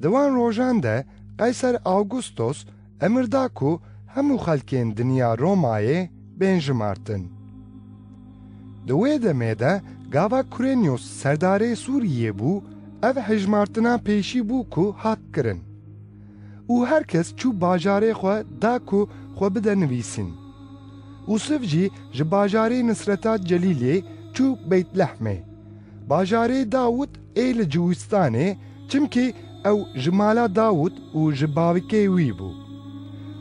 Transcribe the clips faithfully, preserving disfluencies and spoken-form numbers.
Di wan rojan de Qeyser Awgustos emir da ku hemû xelkên dinya Romayê bên jimartin. Di wê demê de gava Kurêniyos serdarê Sûriyê bû, ev hejmartina pêşî bû ku hat kirin. Û her kes çû bajarê xwe da ku xwe bide nivîsîn. Ûsif jî ji bajarê Nisreta Celîlê çû Beytlehmê, bajarê Dawûd ê li Ciwîstanê, çimkî ew ji mala Dawûd û ji bavikê wî bû.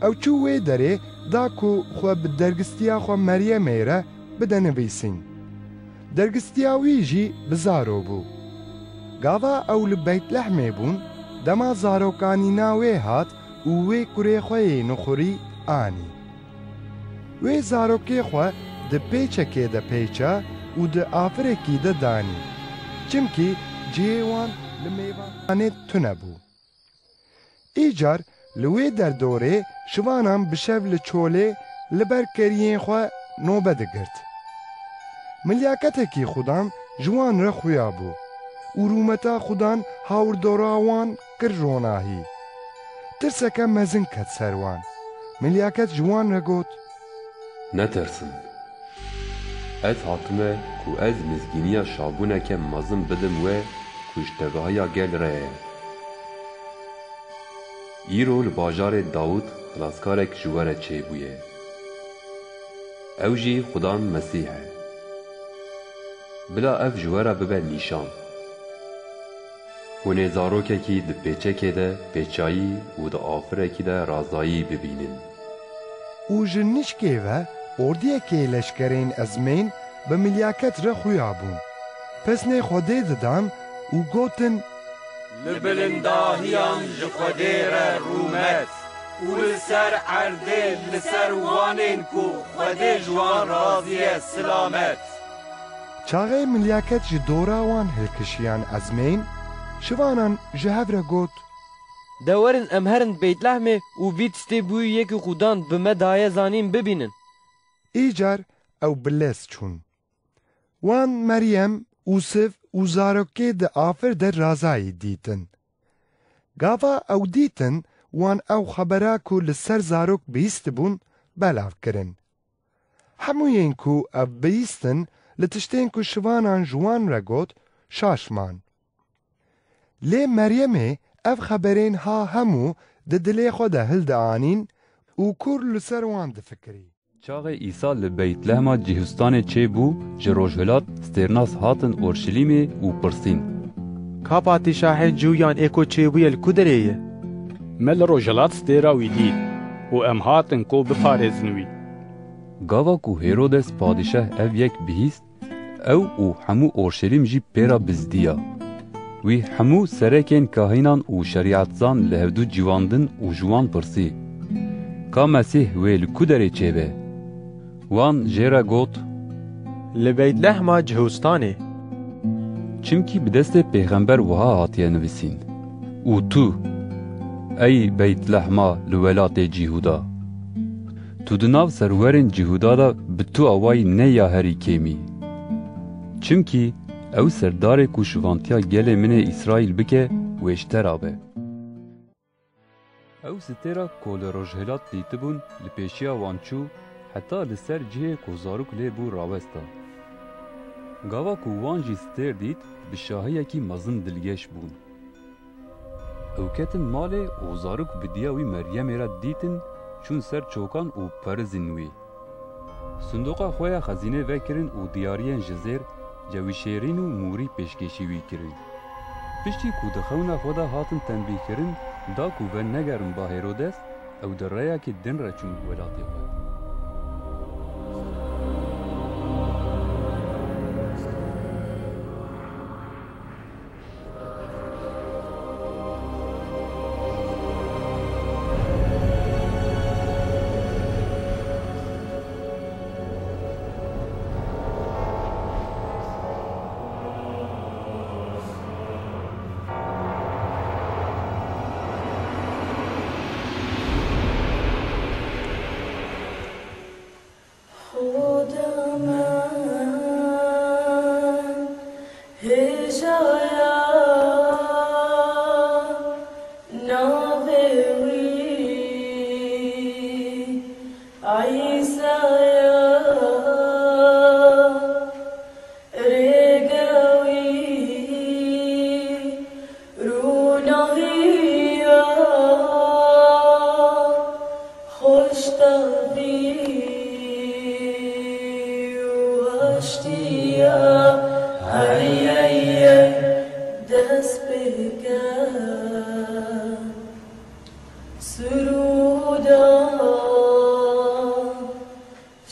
Ew çû wê derê da ku xwe bi dergistiya xwe Meryemê re bide nivîsîn. Dergistiya wî jî bi zaro bû. Gava ew li Beytlehmê bûn, dema zarokanîna wê hat û wê kurê xwe yê nixurî anî. Wê zarokê xwe di pêçekê de pêça û di afirekî de danî, çimkî cihê wan li mêvanxanê tune bû. Îcar li wê derdorê şivanan bi şev li çolê li ber keriyên xwe nobe digirt. Milyaketekî xudan ji wan re xuya bû û rûmeta xudan hawirdora wan kir ronahî. Tirseke mezin ket ser wan. Milyaket ji wan re got: Netirsin. Ez hatime ku ez mizgîniya şabûneke mezin bidim we ku ji tevahiya gel re ye. Îro li bajarê Dawûd xilaskarek ji we re çêbûye. Ew jî Xudan Mesîh e. Bila ev ji we re bibe nîşan. Hûn ê zarokekî di pêçekê de pêçayî û di afirekî de razayî bibînin. Û ji nişkê ve ordiyekê leşkerên ezmên bi milyaket re xuya bûn. Pesnê Xwedê didan û gotin: Li bilindahiyan ji Xwedê re rûmet û li ser erdê li ser wanên ku Xwedê ji wan razî ye silamet. Çaxê milyaket ji dora wan hilkişiyan ezmên, şivanan ji hev re got: De werin em herin Beytlehmê û vî tiştê bûyî yekî xudan bi me daye zanîn bibînin. Îcar ew bi lez çûn. Wan Meryem, Ûsif û zarokê di afir de razayî dîtin. Gava ew dîtin, wan ew xebera ku li ser zarok bihîstibûn, belav kirin. Hemûyên ku ev bihîstin, li tiştên ku şivanan ji wan re got, şaş man. Lê Meryemê ev xeberên ha hemû di dilê xwe de hildianîn û kûr li ser wan difikirî. Çaxê Îsa li Beytlehma Cihûstanê çêbû, ji rojhilat stêrnas hatin Orşelîmê û pirsîn: Ka padîşahên Cûyan ê ku çêbûye li ku derê ye? Me li rojhilat stêra wî dît û em hatin ku biparêzin wî. Gava ku Hêrodes padîşah ev yek bihîst, ew û hemû Orşelîm jî pê re bizdiya. Wî hemû serekên kahînan û şerîetzan li hevdû ciwandin û ji wan pirsî: Ka Mesîh wê li ku derê çêbe? Wan jê re got: Li Beytlehma Cihûstanê. Çimkî bi destê pêxember wiha hatiye nivîsîn: Û tu, ey Beytlehma li welatê Cîhûda, tu di nav serwerên Cîhûda de bi tu awayî ne ya herî kêmî. Çimkî ew serdarê ku şivantiya gelê min ê Îsraîl bike, wê ji te re be. Ew stêra ku li rojhilat dîtibûn, li pêşiya wan çû, heta li ser cihê ku zarok lê bû rawesta. Gava ku wan jî stêr dît, bi şahiyekî mezin dilgeş bûn. Ew ketin malê û zarok bi diya wî Meryemê re dîtin, çûn ser çokan û perizîn wî. Sindoqa xwe ya xezînê vekirin û diyariyên ji zêr, cewişêrîn û mûrî pêşkêşî wî kirin. Piştî ku di xewna xwe de hatin tembîhkirin, da ku venegerin ba Hêrodes, ew di rêyekî din re çûn welatê xwe. Navê wî Îsaya, rêga wî rûnahiya, xweştavî û aştiya. Hey, hey, hey, dest pê ke Sirûda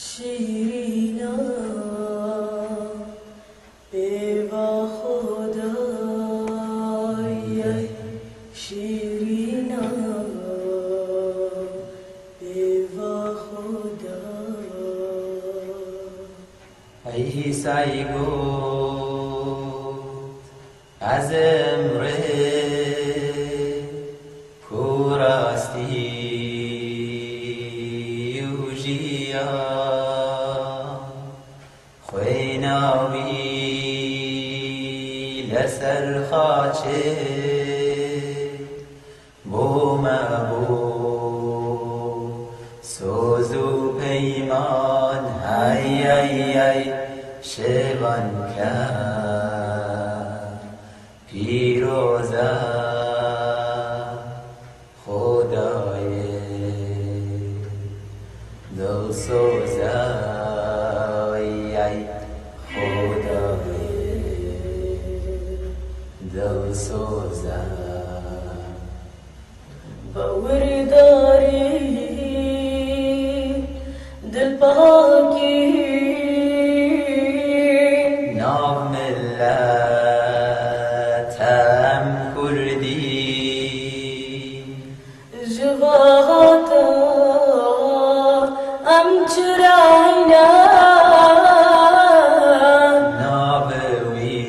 şîrîna pêva Xwedayê, şîrîna pêva Xwedayê. Ey Îsayî got, Ez im rê ku rastî û jiyan, xwêna wî li ser xaçê bo me bû soz û peyman. Hey, hey, hey, şêvan ke pîroz e Xwedayê, dilsoz e, ey, ey, Xwedayê, dilsoz e. Bawerdarî, dilpakî, nav milet em Kurdî. Ji vahata em çirayne. Nav wî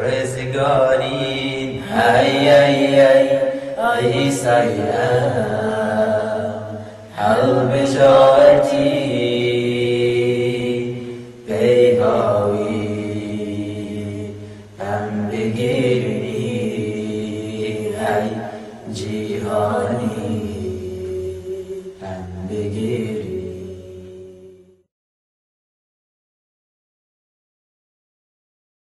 rizgarîn. Hey, hey, hey, ey Îsayî em hilbijartî, peyva wî em bigîrin.